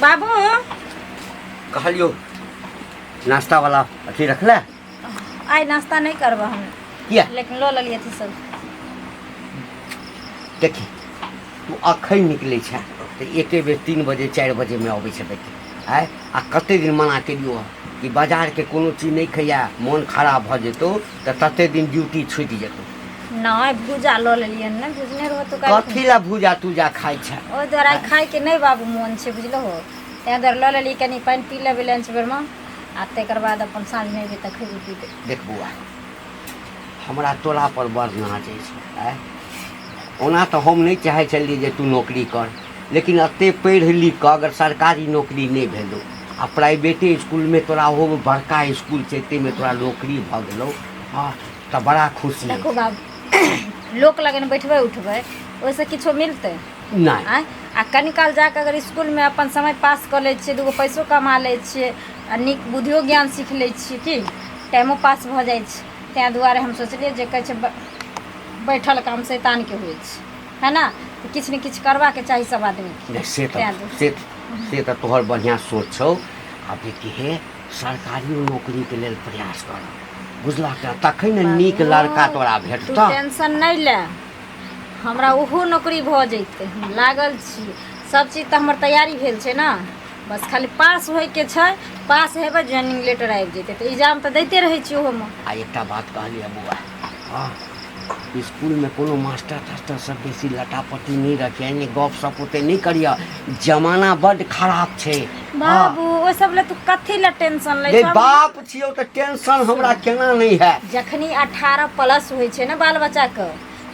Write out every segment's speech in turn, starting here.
बाबू कहलियो नाश्ता वाला अथी रखले। आइ नाश्ता नहि करबै हम। किया? लेकिन लऽ लेलियै अथी सब। देखी, तू अखन निकलै छै तऽ एके बेर 3 बजे 4 बजेमे अबै छै बेटी। आँय, आ कते दिन मना केलियौ हँ कि बाजारके कोनो चीज नहि खैया, मोन खराब भऽ जेतौ तऽ तते दिन ड्यूटी छुटि जेतौ। नहि, भूजा लऽ लेलियै ने, भुजने रहो तू काल्हि। कथी लए भूजा तूजा खाइ छै? ओहि दुआरे आइ खायके नहि बाबू मोन छै, बुझलहो? ताहि दुआरे लऽ लेलियै। कनि पानि पी लेबै लंच बेरमे आ तकर बाद अपन साँझमे अयबै तऽ खयबै पीबै। देख बौआ, हमरा तोरा पर बड़ नाच अछि। आँय, ओना तऽ हम नहि चाहै छलियै जे तू नौकरी कर, लेकिन एते पढ़ि लिख कऽ अगर सरकारी नौकरी नहि भेलौ आ प्राइवेटे इसकुलमे तोरा, ओहोमे बड़का इसकुल छै, ताहिमे तोरा नौकरी भऽ गेलौ, हँ, तऽ बड़ा खुशी। देखो बाबू, लोक लगन बैठबै उठबै, ओहिसँ किछो मिलतै? नहि। आँय, आ कनि काल जाकऽ अगर इसकुलमे अपन समय पास कऽ लै छियै, दूगो पैसो कमा लै छियै आ नीक बुद्धियो ज्ञान सीख लै छियै, की टाइमो पास भऽ जाइ छै। ताहि दुआरे हम सोचलियै जे कहै छै बैठल काम शैतानके होइ छै, है ने? तऽ किछु ने किछु करबाके चाही सब आदमीके। नहि, से तऽ तें दुआरे। से तऽ तोहर बढ़िआँ सोच छौ। आ बेटी हे, सरकारी नौकरीके लेल प्रयास कर, बुझलक? तखन ने नीक लड़का तोरा तू भेटतह। टेंशन नहि ले, हमरा ओहो नौकरी भऽ जैतै। हम लागल छी, सब चीज तऽ हमर तैयारी भेल छै ने, बस खाली पास होइके छै। पास हेबै, ज्वाइनिंग लेटर आबि जेतै, तऽ एग्जाम तऽ दैते रहै छी ओहोमे। आ एकटा बात कहलियै बौआ, हँ, इसकुलमे कोनो मास्टर तास्टर सब बेसी लटापटी नहि रखिए, नहि गप सप ओते नहि करिह, जमाना बड्ड खराब छै। हँ। बाबू, ओहि सब लए तू कथी लए टेंशन लै गे छह? बाप छियौ तऽ टेंशन हमरा केना नहि है? जखनी 18 प्लस होइ छै ने बाल बच्चाके,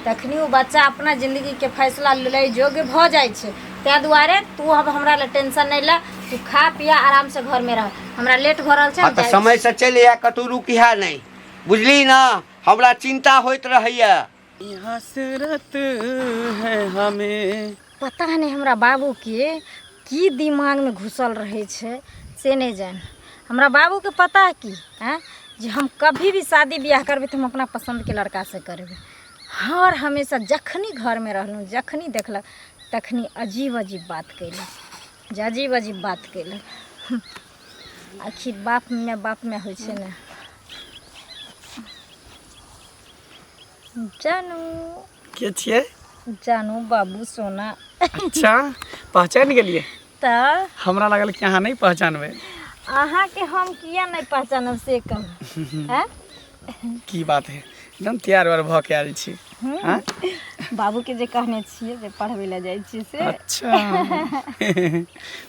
तखनी ओ बच्चा अपना जिंदगीके फैसला लै योग्य भऽ जाइ छै। ताहि दुआरे तू अब हमरा लए टेंशन नहि ले। तू खा पिया, आरामसँ घरमे रह। हमरा लेट भऽ रहल छै, हँ हम तऽ जाइ छी। समयसँ चलि आए, कतहु रुकिहे नहि, बुझली ने? हमरा चिन्ता होइत रहैए। ये हसरत है हमें। पता नहि हमरा बाबूके की दिमागमे घुसल रहै छै से नहि जानि। हमरा बाबूके पता है की आँय जे हम कभी भी शादी बियाह करबै तऽ हम अपना पसन्दके लड़कासँ करबै। हर हमेशा जखनी घरमे रहलहुँ, जखनी देखलक, तखनी अजीब अजीब बात कयलक, जे अजीब अजीब बात कयलक। आखिर बापमे बापमे होइ छै ने। जानू। के छियै? जानू बाबू सोना। अच्छा, पहचान गेलियै? तऽ हमरा लागल कि अहाँ नहि पहचानबै। अहाँके हम किया नहि पहचानब, से कहू? आँय? की बात है, एकदम तैयार उयार भऽ के आयल छी। आँय? बाबूके जे कहने छियै जे पढ़बै लए जाइ छियै से। अच्छा,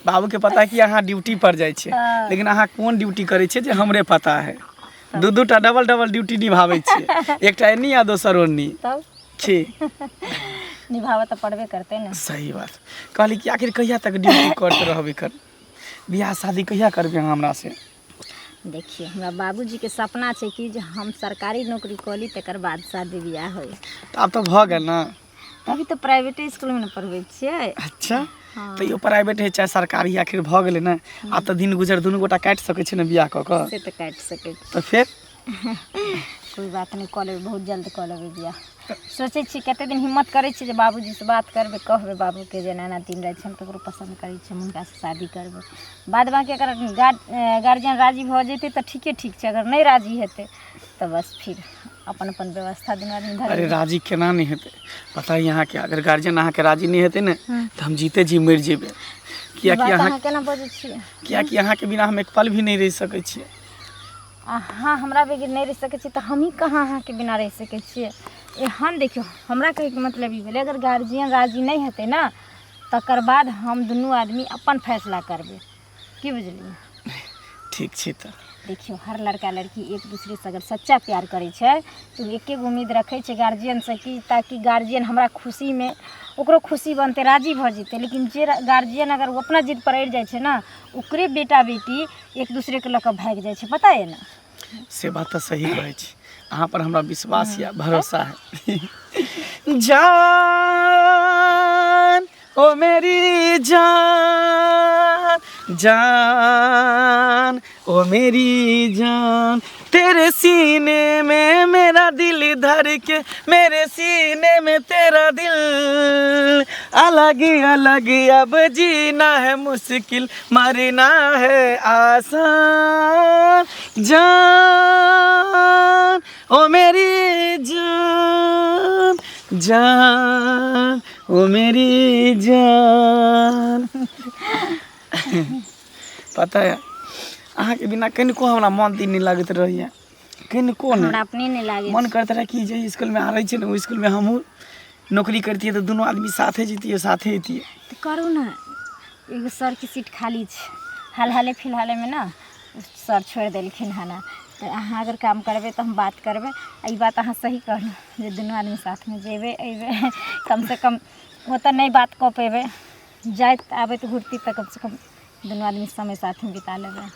बाबूके पता कि अहाँ ड्यूटी पर जाइ छियै? हँ। लेकिन अहाँ कोन ड्यूटी करै छियै जे हमरे पता है। दू दू टा डबल डबल ड्यूटी निभाबै छियै, एकटा एन्नी आ दोसर ओन्नी। तब की निभाबऽ तऽ पड़बे करतै ने। सही बात कहली कि आखिर कहिया तक ड्यूटी करते रहबै? कर बियाह शादी कहिया करबै अहाँ हमरा से? देखियौ, हमरा बाबूजीके सपना छै कि जे हम सरकारी नौकरी कऽ ली, तकर बाद शादी बियाह होइ। तऽ आब तऽ भऽ गेल ने? अभी तऽ प्राइवेटे इसकुलमे ने पढ़बै छियै। अच्छा, तैयो प्राइवेट है चाहे सरकारी, आखिर भऽ गेलै ने। आब तऽ दिन गुजर दुनू गोटा काटि सकै छी ने बियाह कऽ कऽ? से तऽ काटि सकै छी। तऽ फेर कोइ बात नहि, कऽ लेबै, बहुत जल्द कऽ लेबै बियाह। सोचै छी, कते दिन हिम्मत करै छी जे बाबूजीसँ बात करबै, कहबै बाबूके जे एना एना दिन राति छै, हम ककरो पसन्द करै छी, हम हुनकासँ शादी करबै। बाद बाँकी अगर गार्जियन राजी भऽ जेतै तऽ ठीके ठीक छै, अगर नहि राजी हेतै तऽ बस फिर अपन अपन व्यवस्था दुनू आदमी धर। अरे, राजी केना नहि हेतै? पता है अहाँके, अगर गार्जियन अहाँके राजी नहि हेतै ने तऽ हम जीते जी मरि जेबै, कियाकि बात अहाँ अहाँ केना बजै छियै? कियाकि अहाँके बिना हम एक पल भी नहि रहि सकै छियै। अहाँ हमरा बगैर नहि रहि सकै छी तऽ हमही कहाँ अहाँके बिना रहि सकै छियै? एहन देखियौ, हमरा कहैके मतलब ई भेलै, अगर गार्जियन राजी नहि हेतै ने, तकर बाद हम दुनू आदमी अपन फैसला करबै, की बुझलियै? ठीक छै तऽ। देखियौ, हर लड़का लड़की एक दूसरेसँ अगर सच्चा प्यार करै छै तऽ ओ एके गो उम्मीद रखै छै गार्जियनसँ कि ताकि गार्जियन हमरा खुशीमे ओकरो खुशी बनतै, राजी भऽ जेतै। लेकिन जे गार्जियन अगर ओ अपना जिद पर अड़ि जाइ छै ने, ओकरे बेटा बेटी एक दूसरेके लऽ कऽ भागि जाइ छै, पता यऽ ने? से बात तऽ सही कहै छी। अहाँ पर हमरा विश्वास यऽ, भरोसा है। जान ओ मेरी जान, जान ओ मेरी जान, तेरे सीने में मेरा दिल धर के, मेरे सीने में तेरा दिल, अलग अलग अब जीना है मुश्किल, मरना है आसान, जान ओ मेरी जान, जान ओ मेरी जान। पता है अहाँके बिना कनिको हमरा मन दिन नहि लागैत रहैए, कनिको नहि। हमरा अपने नहि लागै। मन करैत रहै कि जे इसकुलमे अहाँ रहै छियै ने, ओहि इसकुलमे हमहूँ नौकरी करितियै तऽ दुनू आदमी साथे जैतियै, साथे अयतियै। तऽ करू ने, एगो सरके सीट खाली छै, हाल हाले फिलहालेमे ने सर छोड़ि देलखिन हन, तऽ अहाँ अगर काम करबै तऽ हम बात करबै। आ ई बात अहाँ सही कहलहुँ जे दुनू आदमी साथमे जेबै अयबै, कमसँ कम ओतऽ नहि बात कऽ पेबै, जाइत आबैत घुरती तऽ कमसँ कम दुनू आदमी समय साथमे बिता लेबै।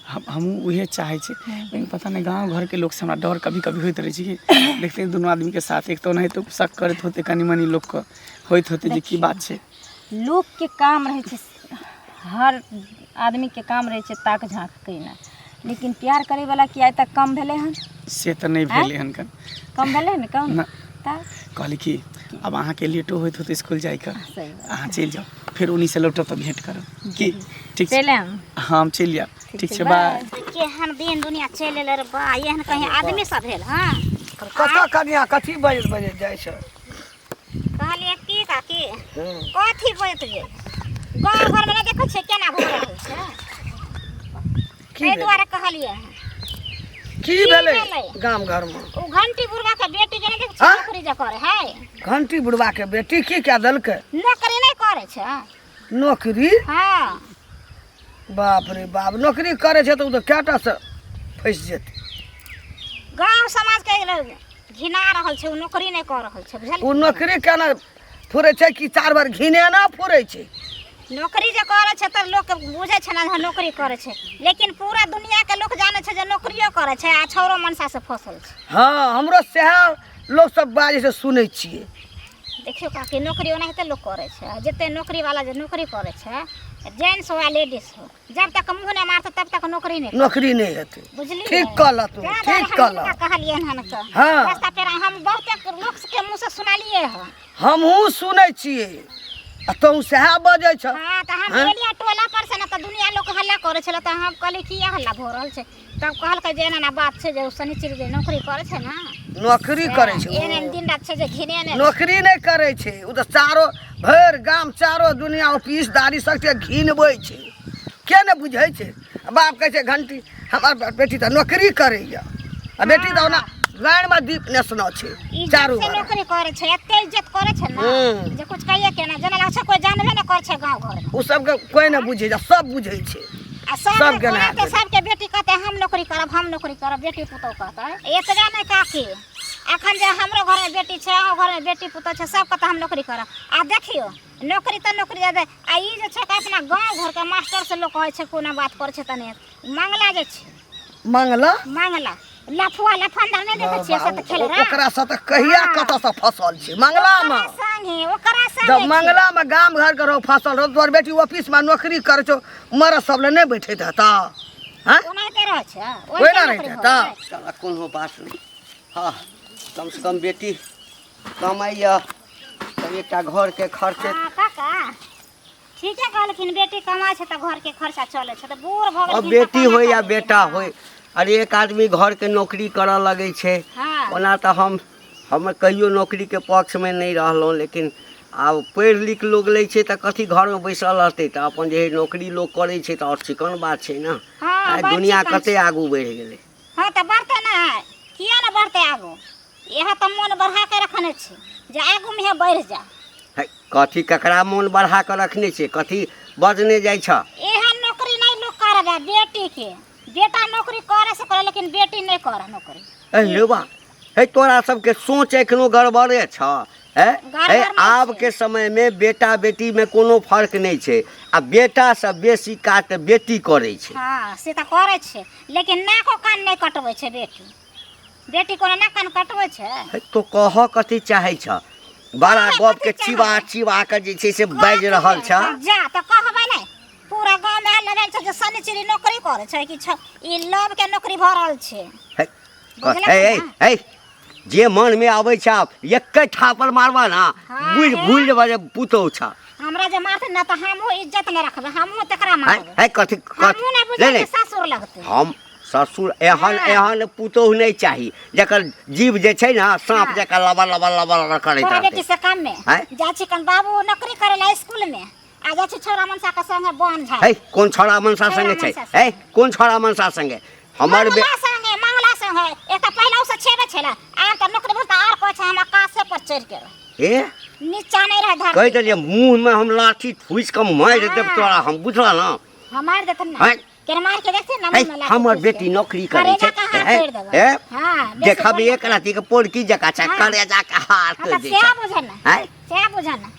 हमहूँ उएह चाहै छी, लेकिन पता नहि गाँव घरके लोकसँ हमरा डर कभी कभी होइत रहै छै कि देखते दुनू आदमीके साथ एक तऽ ओनाहितो शक करैत होतै, कनि मनि लोकके होइत होतै जे की बात छै। लोकके काम रहै छै, हर आदमीके काम रहै छै ताक झाँक केनाइ, लेकिन प्यार करैवला की आइ तक कम भेलै हन? से तऽ नहि भेलै हन। कम भेलै हन? कम ना। तऽ कहली कि आब अहाँके लेटो होइत होतै इसकुल जाइके, सही बात। अहाँ चलि जाउ, फेर ओन्नी लौटब तऽ भेँट करब की? ठीक छै? चलि आयब। हम चलि जायब। ठीक छै, बाय। केहन दिन दुनिया चलि एलै रे बा, एहन कहीं आदमी सब भेल? हँ। कतऽ कनिया, कथी बजैत बजैत जाइ छै? कहलियै की काकी, कथी बजैत गेल? गाँव घरमे नहि देखै छियै केना भऽ रहल छै? की ताहि भेलै? दुआरे कहलियै हँ। की भेलै? भेलै? गाम घरमे ओ घंटी बुढ़वा के बेटी के नहि देखै छियै? हाँ? नौकरी जे करे है। घंटी बुढ़वा के बेटी की कए देलकै? नौकरी नहि करै छै। नौकरी? हँ। बाप रे बाप, नौकरी करै छै तऽ ओ तऽ कएटा से फँसि जेतै। गाँव समाज के घिना रहल छै, ओ नौकरी नहि कऽ रहल छै, बुझलियै? ओ नौकरी केना फुरै छै कि चारि बार घिनेना फुरै छै? नौकरी जे करै छै तऽ लोक बुझै छै ने जे नौकरी करै छै, लेकिन पूरा दुनियाके लोक जानै छै जे नौकरियो करै छै आ छौरो मनसा से फसल छै। हँ, हमरो सएह लोक सब बाजै छै, सुनै छियै। देखियौ काकी, नौकरी ओनाहिते लोक करै छै, आ जते नौकरी वाला जे नौकरी करै छै, जेंट्स हो या लेडीज हो, जब तक मुँह नहि मारतै तब तक नौकरी नहि, नौकरी नहि हेतै। बुझलियै? ठीक कहलह तू। ताहि दुआरे ठीक हम कहलह। हिनका कहलियनि हन तऽ हँ। रास्ता पेड़ा हम बहुते लोक के मुँह से सुनलियै हन। हमहूँ सुनै छियै आ तोहूँ सएह बजै छह। हँ, तऽ हम हँ? गेलियै टोला पर से ने, तऽ दुनिया लोक हल्ला करै छलै, तऽ हम कहलियै किया हल्ला भऽ रहल छै? तब कहलकै जे एना एना बात छै जे ओ शनिचर जे नौकरी करै छै ने। नौकरी करै छै ओ। एहन एहन दिन रात छै जे घिनेने छै। नौकरी नहि करै छै ओ तऽ, चारो भरि गाम चारो दुनिया ऑफिस दारी सबके घिनबै छै। के नहि बुझै छै? आ बाप कहै छै घंटी हमर बेटी तऽ नौकरी करैया, आ बेटी तऽ ओना गाड़िमे दीप नेसना छै। इज्जत चारू से बगल। नौकरी करै छै, एते इज्जत करै छै ने जे कुछ कहिए के ना, जेना लागै छै कोइ जानबे नहि करै छै गाँव घरमे। ओ सबके कोइ नहि बुझै छै, सब बुझै छै। आ सब सबके नहा कहते देबै। सबके बेटी कहते हम नौकरी करब, हम नौकरी करब, बेटी पुतोह कहते। एतबे नहि काकी, अखन जे हमरो घरमे बेटी छै, अहूँ घरमे बेटी पुतोह छै, सब कहते हम नौकरी करब। आ देखियौ, नौकरी तऽ नौकरी दे, आ ई जे छै अपना गाँव घरके मास्टर से लोक कहै छै कोनो बात करै छै तनी मंगला जे छै। मंगला? मंगला लफुआ लफंदर नहि देखै छियै से तऽ खेल रहा। ओकरा से तऽ कहिया कतऽ से फसल छै मंगला मे। ओकरा संगे, ओकरा संगे जब छै। मंगला मे गाम घर के रहो फसल रहो, तोहर बेटी ऑफिस मे नौकरी करै छौ, मरद सब लए नहि बैठैत हेतऽ? हँ? ओनाहिते रहै छै। ओहिना ओहिना रहैत नौकरी हेतऽ? भऽ गेलै। चल, कोनो बात नहि। हँ, कमसँ कम बेटी कमाइए तब एकटा घरके खर्च। हँ काका, ठीके कहलखिन, बेटी कमाइ छै तऽ घरके खर्चा चलै छै, तऽ बूढ़ भऽ अब गेलखिन तऽ बेटी कोना होइ या चलेतै? बेटा होइ, अरे एक आदमी घरके नौकरी करऽ लगै छै। हँ। ओना तऽ हम कहियो नौकरीके पक्षमे नहि रहलहुँ, लेकिन आब पढ़ि लिख लोक लै छै तऽ कथी घरमे बैसल रहतै? तऽ अपन जे नौकरी लोक करै छै तऽ आओर चिकन बात छै ने। हँ। आइ बड़ दुनिया चिकन कते छै। आगू बढ़ि गेलै। हँ, तऽ बढ़तै ने, किया ने बढ़तै आगू? इएह तऽ मोन बढ़ा के रखने छी जे आगू मुँहे बढ़ि जा। है, कथी ककरा मोन बढ़ा कऽ रखने छै? कथी बजने जाइ छ? एहन नौकरी नहि लोक करबै बेटीके। बेटा नौकरी करे से करे, लेकिन बेटी नहि करे नौकरी। ए लेबा हे, तोरा सबके सोच एखनो गड़बड़े छ। हे। गड़बड़ हे नहि आब छै। के समय मे बेटा बेटी मे कोनो फर्क नहि छै, आ बेटा से बेसी काज तऽ बेटी करै छै। हँ, से तऽ करै छै, लेकिन नाको कान नहि कटबै छै बेटी। बेटी कोनो नाक कान कटबै छै? हे, तो कहऽ कथी चाहै छ? बड़ा कहऽ गप के कथी चिबा चाहै? चिबा के जे छै से बाजि रहल छ। जा तऽ कहबै नहि, पूरा गाँवमे हल्ला। चिली चिली नौकरी करै छै कि ई लव के नौकरी भऽ रहल छै। हे। बुझलक हे ने? हे, जे मनमे आबै छै आब एके थापर मारबा ना। हाँ, बुझ हे। भूल जेबा जे पुतहु छ। हमरा जे मारतै ना तऽ हमहूँ इज्जत नहि रखबै, हमहूँ तकरा हैं मारबै। हैं, कथी हमहूँ नहि कथी? बुझै नहि। कि ससुर लगतै। हम ससुर एहन हाँ। एहन पुतोहु नहि चाही जकर जीभ जे छै ने साँप हाँ। जकाँ लबा लबा लबा लबा करैत तोरा रहतै। बेटी से कम में हैं? जाइ छी कन बाबू नौकरी करे ला स्कूल में आ जाइ छी छौड़ा मनसा के संगे बन झाड़। है, कोन छौड़ा मनसा छौड़ा संगे छै? मनसा संगे। है, कोन छौड़ा मनसा संगे हमर मंगला संगे, मंगला संगे। एक तऽ पहिला से छेबे छेला, आब तऽ नौकरी भेल तऽ आर कहै छै हम आकाशे पर चढ़ि के रह। ए नीचा नहि रह धरती। कहि देलियै, मुँहमे हम लाठी ठुसि कऽ मारि देब हाँ। तोरा हम, बुझल ने? हम मारि देतन ना। हैं? केना मार के देखते ना है, मुँह में लाठी हमर ठुसि के। बेटी नौकरी करै करेजा छै। के हाथ है, तोड़ि देबै। है? हाँ, बेसी देखबी बोल एक राति के पोरकी जकाँ छै। हाँ। करेजा के हाथ हाँ, तोड़ि तऽ दै सएह छै। बुझ ने। हैं? सएह बुझ ने,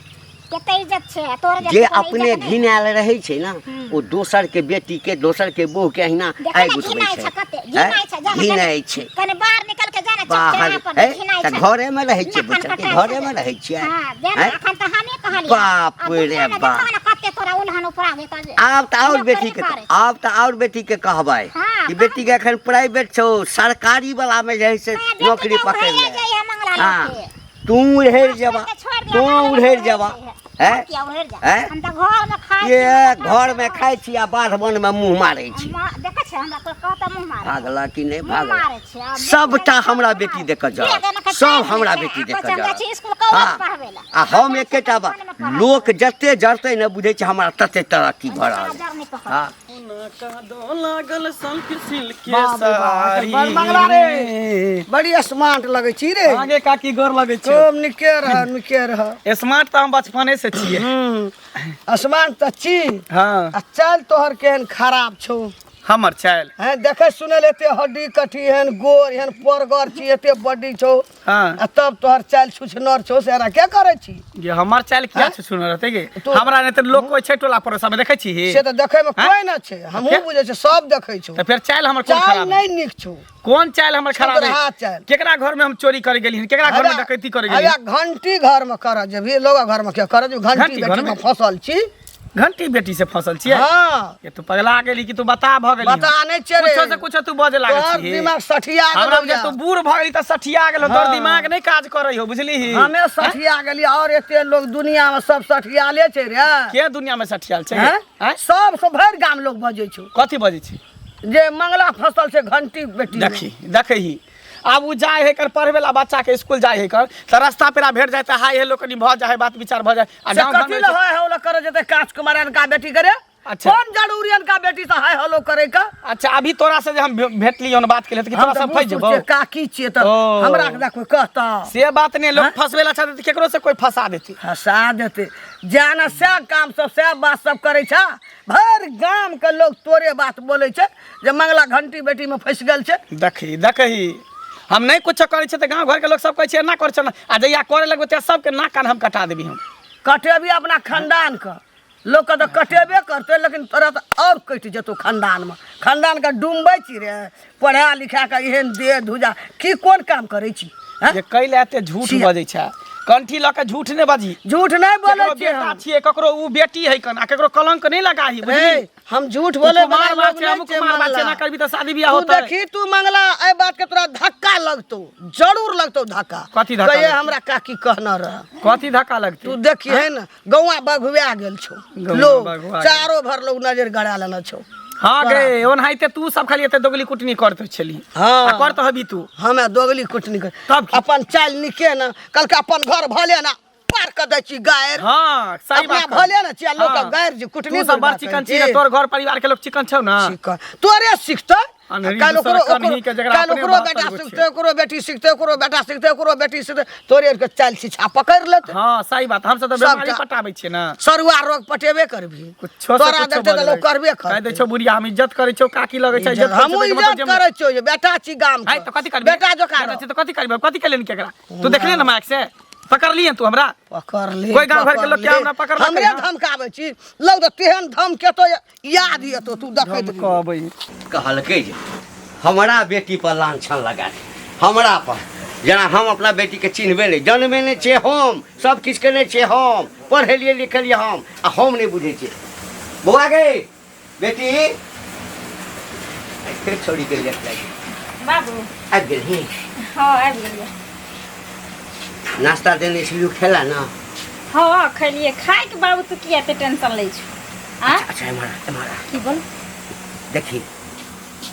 कते इज्जत छै आ तोर जे जे कोनो अपने इज्जत नहि। घिनायल रहै छै ने, हम्म। ओ दोसर के बेटी के, दोसर के बहू के अहिना देखै आगि ने उठबै घिनाइ छै। छै कते, हैं? घिनाइ छै, जा ने घिनाइ छै। कने बाहर निकल के जा ने बाहर चौक पर है घिनाइ तऽ छै। घरे में रहै छियै नखन बुझल कि कटाइ घरे छै। में रहै छियै। हाँ, जे ने हैं? अखन तऽ हमही कहलियै। बाप आ रे दुनियामे बाप। देखो ने कते तोरा उलहन उपरा जेतौ जे आब तऽ आओर नौकरी बेटी के करै छै। आब तऽ आओर बेटी के कहबै हाँ, कि बेटी के एखन प्राइवेट छौ, सरकारी वाला में जे है से बेटी नौकरी के पकड़ि उड़ैले ले। जइहे मंगला हाँ। लऽ के। तू उड़ेर जेबा, छोड़ दिया, तू मंगला उड़ेर लऽ जेबा। जइहे। हैं? हम किया उड़ेर जा? हैं? हम तऽ घर में खाइ ये छी, घर में खाइ छी आ बाध वन में मुँह मारै छी। देखै छै हमरा कोइ कहतै मुँह मारै। भागला कि नहि मुँह भागला? मारै छै, आ सबटा बेटी हमरा के बेटी मारै। देख कऽ बेटी जरत, के ने सब चारि हमरा छै, बेटी आ देख कहै कऽ छै हम जाइ जरत। छी स्कूल कॉलेज हाँ। पढ़बै लए। आ हम एकेटा बात, अपन में पढ़ाबै। लोक जते जरतै ने बुझै छै हमरा तते तरक्की भऽ रहल जर नहि पकड़। हाँ। लागल सल्क सिल्क के बाप रे बाप, साड़ी। बड़ मंगला रे, बड़ी स्मार्ट लगै छी रे। आगे काकी गोर लगै छै। खूब निके रह, निके रह। स्मार्ट तऽ हम बचपने से छियै। स्मार्ट तऽ छी। हाँ। आ चाल तोहर केहन खराब छौ। हमर चाल? हैं, देखै सुनै ले एते हड्डी कठी, एहन गोर, एहन परगर छी, एते बड्डी छौ। हाँ। आ तब तोहर चाल छुछनर छौ, से एना के करै छी? ये हमर चाल किया छुछुनर रहतै गे? तो- हमरा नहि तऽ लोक कोइ छै टोला पड़ोसा में देखै छी? से तऽ देखै में हैं? कोइ न छै, हमहूँ के? बुझै छी, सब देखै छौ। तऽ फेर चाल हमर कोन चाल खराब है? नहि नीक छौ। कोन चाल हमर खराब है? छुतरहा चालि। केकरा घर में हम चोरी करे गेली? केकरा घर में डकैती करे गेली? हया घंटी घर में कर जेबही, लोग घर में के कर जेबही? घंटी घंटी घर बेटी में? में फसल छी। घंटी बेटी से फसल छियै? हाँ। ये तू पगला गेली कि तू बता भऽ गेली? बता नहि छियै रे। कुछो से कुछो तू बजे लागै तोहर छी। दिमाग सठिया हमरा गेलौ बुझाइ या। तू बूढ़ भऽ गेली तऽ सठिया गेलौ, तोहर हाँ। दिमाग नहि काज करै हो, बुझलिही? हमे सठिया गेली और एते लोग दुनिया में सब सठियाले छै रे। के दुनिया में सठियाल छै? हैं? आँय? सब से भरि गाम लोग बजै छौ। कथी बजै छै? जे मंगला फसल छै घंटी बेटी में। देखी देखही, आब उ जाय है कर पढ़बे ला बच्चा के स्कूल जाय है कर तऽ रास्ता पेरा भेट जाय तऽ हाय हेलो कनी भऽ जाय है, बात विचार भऽ जाय आ से गाँव घर कथी में लए हाय हेलो करे जेतै काच कुमार अनका बेटी करे? अच्छा। कोन जरूरी अनका बेटी से हाय हेलो करे का? अच्छा, अभी तोरा से जे हम भेटली हन, बात केलियै तऽ कि हम तोरा तऽ सब फँसि बूढ़ जेबौ? छियै, काकी छियै तऽ ओ। हमरा के देखो कहता। से बात नहि, लोक हाँ? फंसबे ला चाहतै तऽ केकरो से कोई फंसा देतै। फंसा देतै जाना, सएह काम सब सएह बात सब करै छै। भरि गाम के लोग तोरे बात बोलै छै जे मंगला घंटी बेटी में फंसि गेल छै। देखही देखही, हम नहि कुछो करै छियै तऽ गाँव घरके लोक सब कहै छै एना करै छै ओना। आ जहिया करे लगबै तहिया सबके नाक कान हम कटा देबी हम। कटेबी अपना खानदान के लोकके तऽ कटेबे करतै, लेकिन तोरा तऽ आओर कटि जेतौ खानदानमे। खानदानके डुमबै छी रे पढ़ा लिखा कऽ, एहन देह धुजा की कोन काम करै छी, हैं? जे कैले एते झूठ छियै। बजै छै, कंठी लऽ के झूठ नहि बजही। झूठ नहि बोलै केकरो छियै बेटा हम। छियै, ककरो उ बेटी है कन, आ केकरो कलंक नहि लगाही, बुझली? ए, हम झूठ तू बोले कुमार वाला बात लोग छै, नहि हमहूँ छियै कुमार बात छै, मंगला। एना करबी तऽ शादी बियाह तू होतै। देखी तू मंगला, एहि बात के तोरा धक्का लगतौ, जरूर लगतौ धक्का। कथी धक्का कहिए लगतौ? हमरा काकी कहना रह। कथी धक्का लगतै? तू देखी है ने, गौआ बघुआ गेल छौ। गौआ लोग बघुआ गेल। चारो भर लोग नजर गड़ा लेने छौ। हाँ गे, ओनाहिते तू सब खाली एते दोगली कुटनी करते छली। हाँ। आ करते हबी तू। हमे दोगली कुटनी कर तब की? अपन चाल निके न कलका अपन घर भले ना पार कर दै छी गायर। हाँ, सही अपना बात। भले न छी, आ लोक हाँ। गायर जी कुटनी तू सब बड़ दुर्गा चिकन करै छी ने, छी। तोर घर परिवार के लोग चिकन छौ ना? चिकन तोरे सिखतै। अन्हरी काल्हि दूसर ओकरो कन्ही के जकरा काल्हि अपने ओकरो बहत्तर बेटा गो छै। सिखतै, ओकरो बेटी सिखतै, ओकरो बेटा सिखतै, ओकरो बेटी सिखतै, तोरे आरके चालि शिक्षा पकड़ि लेतै। हाँ सही बात, हम सब तऽ सबटा। बीमारी पटाबै छियै ना। सरुआ रोग पटेबे करबी। कुछो से तोरा कुछो देखते तऽ बजै। लोक करबे कहि दै करतै। छौ बुढ़िया, हम इज्जत करै छौ, काकी लगै छै, इज्जत करै छौ, हमहूँ तऽ मतलब इज्जत जे- करै छियौ जे बेटा छी गाम है के। तऽ कथी करबी? बेटा जोका बेटा छी तऽ कथी करबी? कथी केलियन केकरा? तू देखलियै ने माइक से पकड़लियै तू हमरा? पकड़ले। कोइ गाँव घरके लोक के हमरा पकड़लकै हमरे हँ? धमकाबै छी लोग तऽ तेहन धमकेतो याद एतो, तू देखैत रही। कहबै कहलकै जे हमरा बेटी पर लांछन लगा दे हमरा पर, जेना हम अपना बेटीके चिन्हबे नहि, जनमे नहि छियै हम, सब किछु केने छियै हम, पढ़ेलियै लिखेलियै हम, आ हम नहि बुझै छियै। बौआ गे बेटी, फेर छौड़ी के लेट लागि गेल। बाबू आबि गेलही हँ आबि गेलियै नाश्ता देने छलियौ खेला ने हँ खैलियै खायके बाबू तू किया एते टेंशन लै छौ आ अच्छा एम्हर आ, एम्हर आ। की बोल देखी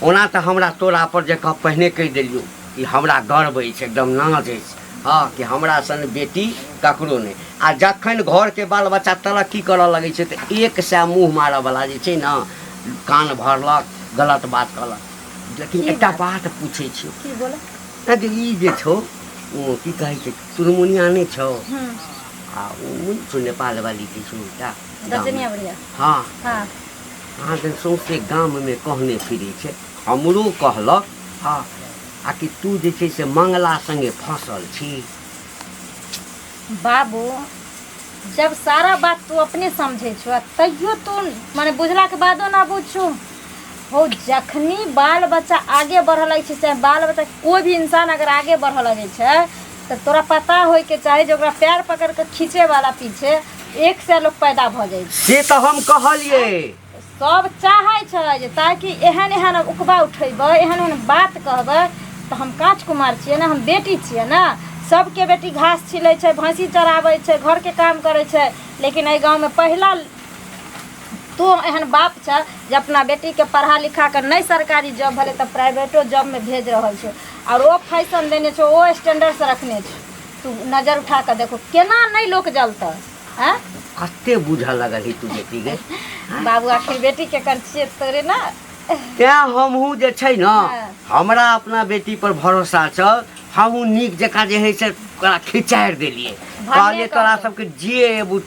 ओना तऽ हमरा तोरा पर जे कह पहिने कहि देलियौ कि हमरा गर्व अछि एकदम नाज अछि हँ कि हमरा सन बेटी ककरो नहि आ जखन घरके बाल बच्चा तरक्की करऽ लगै छै तऽ एक सए मुँह मारऽवला जे छै ने कान भरलक गलत बात कहलक लेकिन की एकटा बात? बात पूछै छियौ की बोल नहि तऽ ई जे छौ ओ की कहै छै चुनमुनिया नहि छौ आ ओ नहि छौ नेपालवाली के छौ एकटा गाममे। दर्जनिया बढ़िया हँ हँ अहाँके सौँसे गाममे कहने फिरै छै हमरो कहलक हँ आ कि तू जे छै से मंगला सङ्गे फँसल छी बाबू जब सारा बात तू अपने समझै छौ आ तैयो तू माने बुझलाके बादो ना बुझ छौ हो जखनी बाल बच्चा आगे बढ़ऽ लगै छै चाहे बाल बच्चा कोइ भी इंसान अगर आगे बढ़ऽ लगै छै तऽ तोरा पता होइके चाही जे ओकरा पैर पकड़ि कऽ खींचेवाला पीछे एक सए लोक पैदा भऽ जाइ छै से तऽ हम कहलियै सब चाहै छै जे ताकि एहन एहन उकबा उठेबै एहन एहन बात कहबै तऽ हम काँच कुमार छियै ने हम बेटी छियै ने सबके बेटी घास छिलै छै भैंसी चराबै छै घरके काम करै छै लेकिन एहि गाँवमे पहिला तू एहन बाप छै जे अपना बेटीके पढ़ा लिखा कऽ नहि सरकारी जॉब भेलै तऽ प्राइवेटो जॉबमे भेज रहल छै आओर ओ फैशन देने छै ओ स्टैंडर्डसँ रखने छै तू नजर उठा कऽ देखो केना नहि लोक जलतै आँय कते बुझऽ लगल ही तू बेटी गे बाबू आखिर बेटी के कर छियै तोरे ना तें हमहूँ जे छै ने हँ। हमरा अपना बेटी पर भरोसा छल हमहूँ नीक जकाँ जे हइ से ओकरा खिचारि देलियै कहलियै तोरा कहलहुँ। सबके जे एबू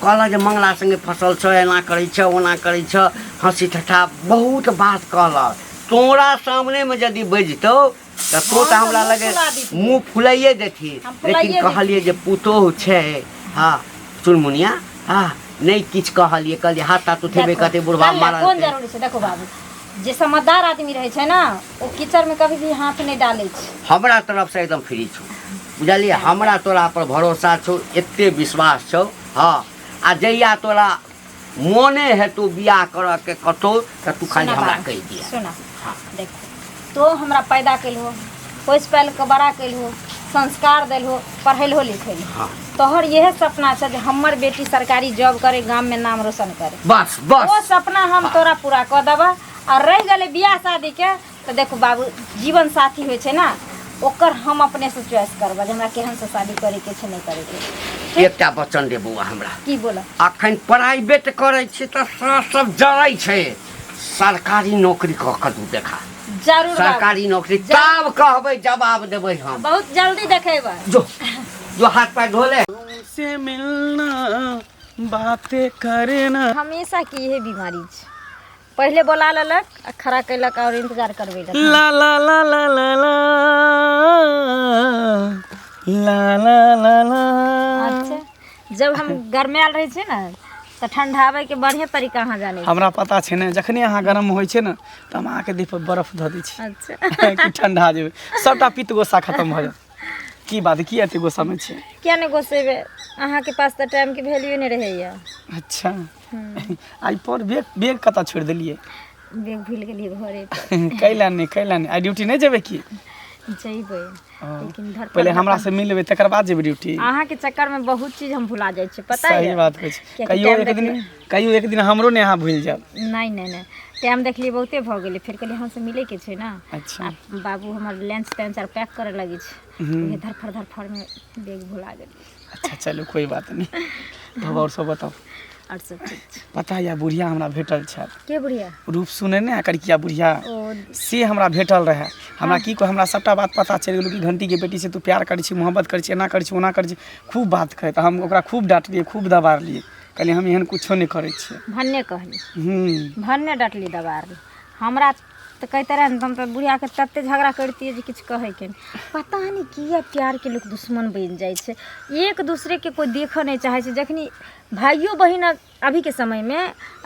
कहलक जे मंगला सङ्गे फसल छौ एना करै छौ ओना करै छौ हँसी ठट्ठा बहुत बात कहलक तोरा सामनेमे यदि बजितौ तऽ तो हँ, तऽ तऽ हमरा मुँह लगे फुला दितियै। मुँह फुलाइए देथिन हम लेकिन फुलाइए कहलियै जे पुतोहु छै हँ चुनमुनिया हँ नहि किछु कहलियै कहलियै हाथ ताथ उठेबै देखो, कहतै बुढ़बा कल्ला मारल कोन जरूरी छै देखो बाबू जे समझदार आदमी रहै छै ने ओ कीचड़ में कभी भी हाथ नहि डालै छै हमरा तरफसँ एकदम फ्री छौ बुझलियै हमरा तोरा पर भरोसा छौ एते विश्वास छौ हँ आ जहिया तोरा मोने हेतौ बियाह करऽके कतौ तऽ तू खाली सुना हमरा बाबू, कहि दिअ सुना हँ। देखो तो हमरा पैदा केलहो पोसि पालि कऽ बड़ा केलहो संस्कार देलहो पढ़ेलहो लिखेलहो हँ। तोहर इएह सपना छै जे हमर बेटी सरकारी जॉब करे गाममे नाम रोशन करे बस ओ बस सपना हम तोरा पूरा कऽ देबह आ रहि गेलै बियाह शादीके तऽ देखू बाबू जीवन साथी होइ छै ने ओकर हम अपनेसँ चॉइस करबै जे हमरा केहनसँ शादी करैके छै नहि करैके छै एकटा वचन दे बौआ हमरा की बोलऽ अखन प्राइवेट करै छी तऽ साँस सब जरै छै सरकारी नौकरी कऽ कऽ तू देखा जरूर बाबू। सरकारी नौकरी तब कहबै जवाब देबै हम बहुत जल्दी देखेबै जो जो हाथ पैर धो ले तुमसे मिलना बातें करना हमेशा के इहे बीमारी छै पहिले बोला लेलक आ खड़ा कयलक आओर इंतजार करबेलक ला ला ला ला ला ला ला ला ला ला अच्छा जब हम गरमायल रहै छियै ने तऽ ठंडाबैके बढ़िआँ तरीका अहाँ जानै छी हमरा पता छै ने जखने अहाँ गरम होइ छै ने तऽ हम अहाँके देह पर बर्फ धऽ दै छी अच्छा कि ठंडा जेबै सबटा पित्त गोस्सा खतम भऽ जायत की बात की एते गोस्सामे छै किया नहि गोसेबै अहाँके पास तऽ टाइमके वैल्यू नहि रहैया अच्छा आइ पर बैग बैग कतऽ छोड़ि देलियै बैग भूलि गेलियै घरे पर कैला नहि कैला नहि आइ ड्यूटी नहि जेबै की जइबै लेकिन धर पहिले हमरा से मिल लेबै तकर बाद जेबै ड्यूटी अहाँके चक्करमे बहुत चीज हम भुला जाइ छियै पता सही यऽ बात कहै छी कियाकि कहियो टाइम एक दिन देखलियै कहियो एक दिन हमरो नहि अहाँ भूलि जायब नहि नहि नहि टाइम देखलियै बहुते भऽ गेलै फेर कहलियै अहाँसँ मिलैके छै ने अच्छा आ बाबू हमर लंच तंच आर पैक करऽ लगै छै उहे धरफड़ धरफड़मे बैग भुला गेलियै अच्छा चलू कोई बात नहीं तब और सब बताओ आओर सब ठीक छै पता यऽ बुढ़िया हमरा भेटल छल के बुढ़िया रूप सुने ने करिकिया बुढ़िया ओ से हमरा भेटल रहए हमरा की कहू हमरा सभटा बात पता चलि गेल कि घंटीके बेटीसँ तू प्यार करै छी मोहब्बत करै छी एना करै छी ओना करै छी खूब बात कहै तऽ हम ओकरा खूब डाँटलियै खूब दबारलियै कहलियै हम एहन किछो नहि करै छियै भन्ने कहली हूँ भन्ने डटली दबारली हमरा तऽ कहिते रहै ने तऽ हम तऽ बुढ़ियाके तते झगड़ा करितियै जे किछु कहैके नहि पता नहि किया प्यारके लोक दुश्मन बनि जाइ छै एक दूसरेके कोइ देखऽ नहि चाहै छै जखनी भाइयो बहिन अभीके समयमे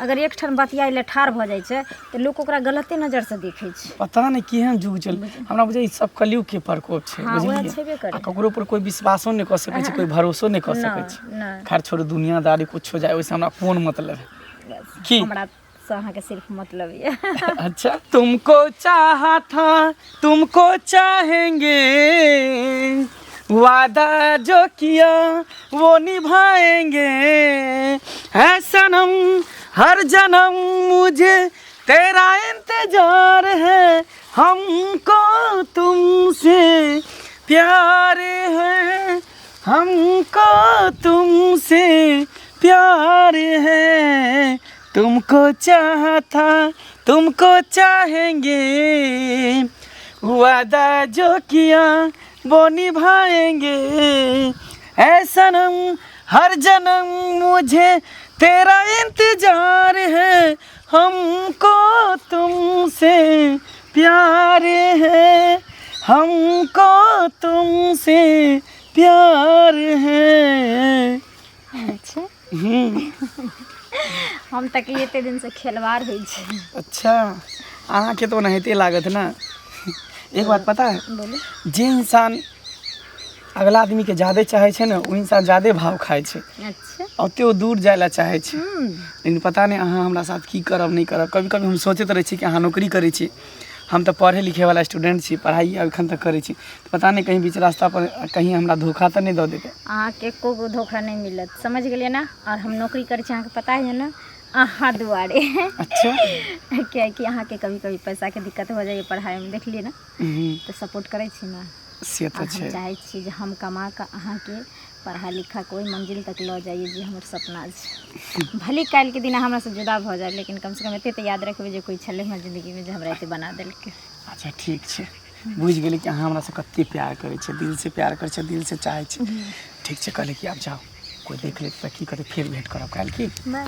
अगर एकठाम बतियाइ लए ठाढ़ भऽ जाइ छै तऽ लोक ओकरा गलते नजरसँ देखै छै पता नहि केहन युग चल हमरा बुझाइ ई सब कलयुगके प्रकोप छै हँ, वएह बुझलियै छेबे करै। आ ककरो पर कोइ विश्वासो नहि कऽ सकै छै कोइ भरोसो नहि कऽ सकै नहि छै नहि खैर छोड़ू दुनियादारी कुछो जाय ओहिसँ हमरा कोन मतलब है बस की हमरा जॉबसँ अहाँके सिर्फ मतलब यऽ। अच्छा, तुमको चाहा था तुमको चाहेंगे, वादा जो किया वो निभाएंगे, है सनम हर जन्म मुझे तेरा इंतजार है, हमको तुमसे प्यार है, हमको तुमसे प्यार है, तुमको चाहा था तुमको चाहेंगे, वादा जो किया वो निभाएंगे, ऐ सनम हर जन्म मुझे तेरा इंतजार है, हमको तुमसे प्यार है, हमको तुमसे प्यार है। अच्छा, हम तऽ कि एते दिनसँ खेलवाड़ होइ छै। अच्छा, अहाँके तऽ ओनाहिते लागत ने। एक बात पता है? बोलू। जे इंसान अगला आदमीके ज्यादे चाहै छै ने, ओ इंसान ज्यादे भाव खाइ छै। अच्छा। ओते ओ दूर जाइ लए चाहै छै। लेकिन पता नहि अहाँ हमरा साथ की करब नहि करब। कभी कभी हम सोचैत रहै छी कि अहाँ नौकरी करै छी, हम तऽ पढ़ै लिखैवला स्टूडेंट छी, पढ़ाइ एखन तक करै छी, पता नहि कहीं बीच रास्ता पर कहीं हमरा धोखा तऽ नहि दऽ देबै। अहाँके एको गो धोखा नहि मिलत, समझ गेलियै ने? आओर हम नौकरी करै छी, अहाँके पता है ने, अहाँ दुआरे। अच्छा। कियाकि अहाँके कभी कभी पैसाके दिक्कत हो जाइए पढ़ाइमे, देखलियै ने? तऽ सपोर्ट करै छी ने? से तऽ आओर हम छै। चाहै छी जे हम कमा कऽ अहाँके पढ़ा लिखा कऽ ओहि मंजिल तक लऽ जाइए जे हमर सपना छै। भले काल्हिके दिन हमरासँ जुदा भऽ जाए, लेकिन कमसँ कम एते तऽ याद रखबै जे कोइ छलै हमर जिन्दगीमे जे हमरा एते बना देलकै। अच्छा, ठीक छै, बुझि गेली कि अहाँ हमरासँ कते प्यार करै छियै, दिलसँ प्यार करै छियै, दिलसँ चाहै छियै। ठीक छै, कहली कि आब जाउ, कोइ देख लेत तऽ की कहतै? फेर भेँट करब काल्हि। की, बाय।